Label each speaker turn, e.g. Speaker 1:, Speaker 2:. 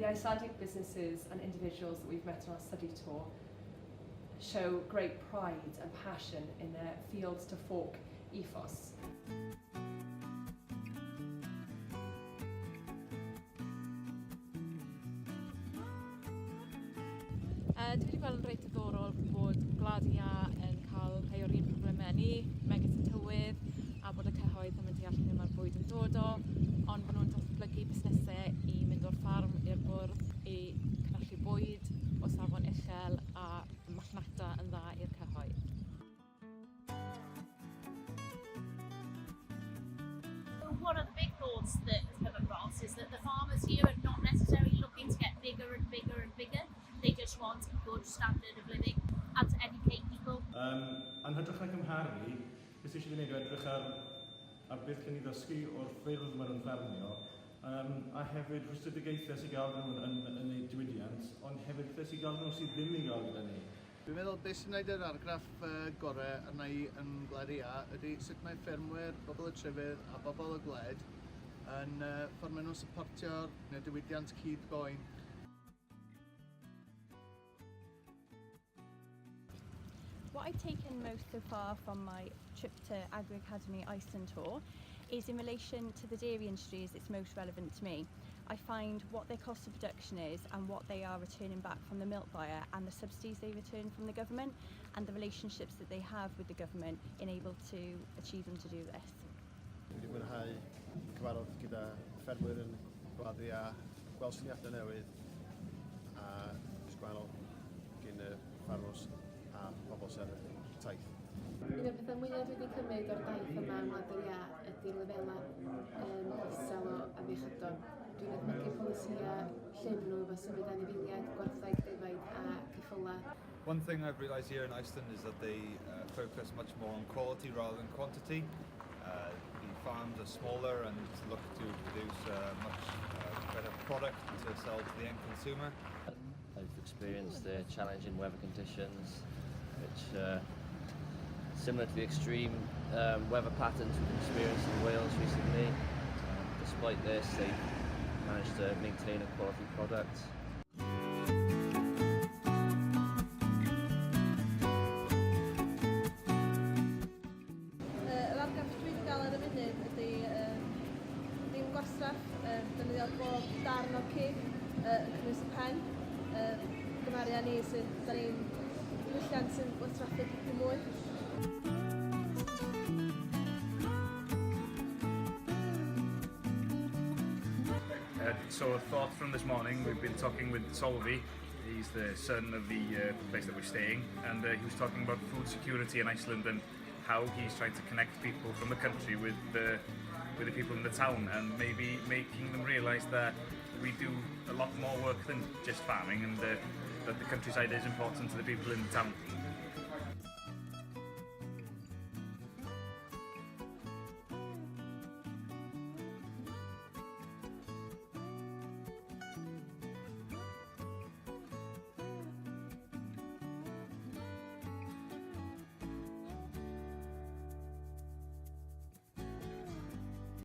Speaker 1: The Icelandic businesses and individuals that we've met on our study tour show great pride and passion in their fields to fork ethos.
Speaker 2: Dwi wedi gweld yn reit diddorol bod Gwlad yr Iâ yn cael rhai o'r un problemau â ni, megis y tywydd, a bod y cyhoedd ddim yn deall lle mae'r bwyd yn dod o, ond bod nhw'n datblygu busnesau i mynd o'r ffarm i'r bwrdd i cynhyrchu bwyd o safon uchel a marchnata yn dda i'r cyhoedd.
Speaker 3: One of the big thoughts that has come across is that the farmers here are not necessarily looking to get bigger and bigger and bigger. They just want a good standard of living and to educate people.
Speaker 4: Yn hytrach na cymharu, beth sydd eisiau gwneud yw edrych ar beth gen i ddysgu o'r ffyrdd maen nhw'n ffermio, a hefyd rhwystredigaethau sy'n gael nhw yn eu diwydiant, ond hefyd pethau sy'n gael nhw sydd ddim i gael gyda ni.
Speaker 5: Dwi'n meddwl beth sy'n gwneud yr argraff gorau arna i yn Gwlad Iâ ydy sut mae ffermwyr, bobl y trefydd a bobl y gwled yn ffordd maen nhw'n supportio'r diwydiant cig oen.
Speaker 6: What I've taken most so far from my trip to Agri Academy Iceland tour is in relation to the dairy industry as it's most relevant to me. I find what their cost of production is and what they are returning back from the milk buyer and the subsidies they return from the government and the relationships that they have with the government in able to achieve them to do this.
Speaker 7: Dwi wedi mwynhau cyfarfod gyda ffermwyr yn Gwlad Iâ, gweld syniadau newydd a jyst gwahanol gyn y ffarmwrs a pobl sy'n ar y taith.
Speaker 8: Un o'r pethau mwyaf dwi wedi cymryd o'r daith yma yng Ngwlad yr Iâ ydy'r lefelau isel o afiechydon. Dwi'n edmygu polisïau llym nhw efo symud anifeiliaid, gwartheg, defaid a ceffylau.
Speaker 9: One thing I've realised here in Iceland is that they focus much more on quality rather than quantity. The farms are smaller and look to produce a much better product to sell to the end consumer.
Speaker 10: I've experienced the challenging weather conditions, which similar to the extreme weather patterns we've experienced in Wales recently. Despite this, they managed to maintain a quality product.
Speaker 11: Yr argraff dwi wedi gael ar y funud ydy ddim gwastraff, defnyddio bob darn o'r cig, yn cynnwys y pen. Gymharu â ni sydd, da ni'n diwylliant sy'n gwastraffu dipyn mwy.
Speaker 12: So a thought from this morning, we've been talking with Solvi. He's the son of the place that we're staying, and he was talking about food security in Iceland and how he's trying to connect people from the country with the people in the town and maybe making them realise that we do a lot more work than just farming and that the countryside is important to the people in the town.